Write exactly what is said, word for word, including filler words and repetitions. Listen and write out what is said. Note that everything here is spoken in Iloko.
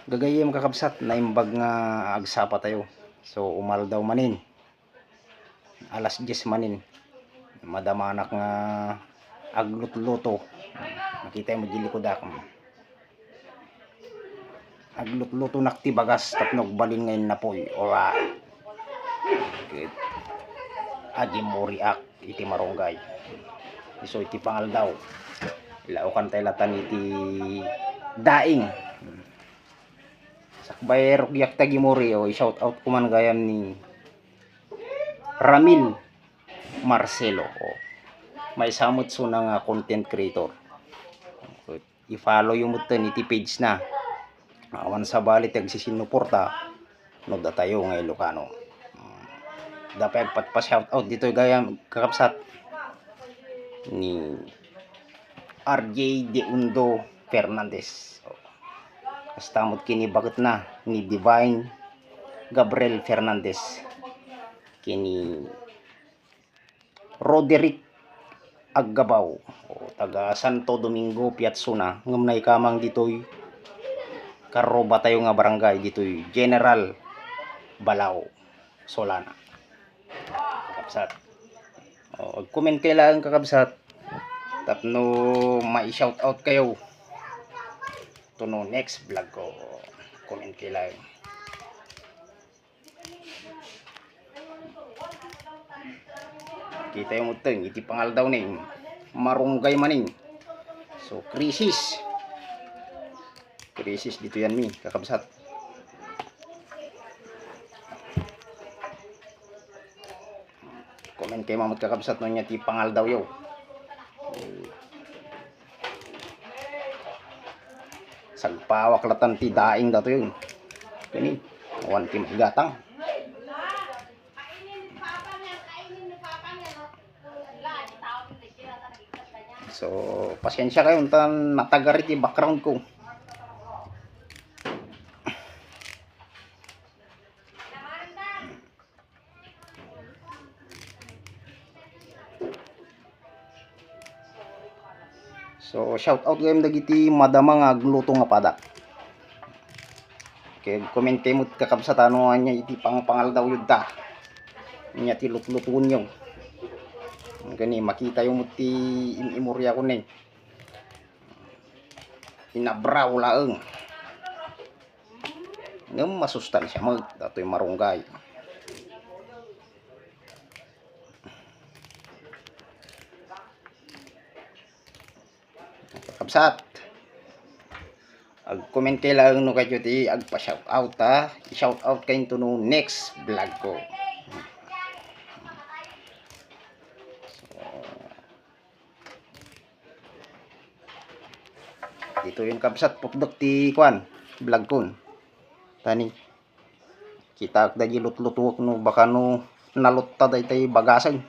Gagayyem, kakabsat, naimbag nga agsapa tayo. So, umaldaw manin. Alas dies manin. Madamanak nga aglutluto. Makita mo di likudak. Aglutlutonak ti bagas tapno agbalin nga innapoy. Alright. Good. Agimuriak iti marunggay. Isu iti pangaldaw. Ilaokan tayo latan iti daing. Sakbay rugiak ta agimuri, o, i-shout out ko man gayam ni Ramil Marcelo. O, maysa met suna nga content creator. I-follow yo met iti page na. Awan sabali ti agsisinuporta no datayo nga Ilocano. Dapay agpatpa-shout out ditoy gayam, kakabsat, ni R J De Undo Fernandez. Kasta met ken ni baketna ni Divine Gabriel Fernandez, ken ni Roderick Aggabaw, o, taga Santo Domingo, Piatsuna, ngem naikamang ditoy karruba tayo nga barangay, ditoy General Balao, Solana. Kakabsat. O, comment kayo lang, kakabsat. Tapno mai-shout out kayo. Tuno next vlog ko. Comment kayo lang. Kita yung uteng, iti pangaldaw ni marunggay maning. So, krisis. Krisis dito yan, mi, kakabsat. Comment kayo, mamut kakabsat, no niya ti pangaldaw yo. Sagpawak latan ti daing dato yun. Kani, awan ti maigatang. So, pasensya kayo, untan natagar iti background ko. So, shout out gayam dagiti madama nga agluto nga padak. Okay, comment kayo met kakabsat no ania iti pangpangaldaw yudta. Ania ti lutlutuenyo. Kani, makita yo met ti im-imurya ko ni. Inabraw laeng. Ngem masustansya met datoy marunggay. Kakabsat, ag-comment kayo lang no kayo ti agpa-shout out, ha. I-shout out kayo to no next vlog ko. So, dito yung kabsat, putdok ti kuan, vlog kun. Tani, kitaak dagi lutlutuak no baka no nalutta daytay bagasen.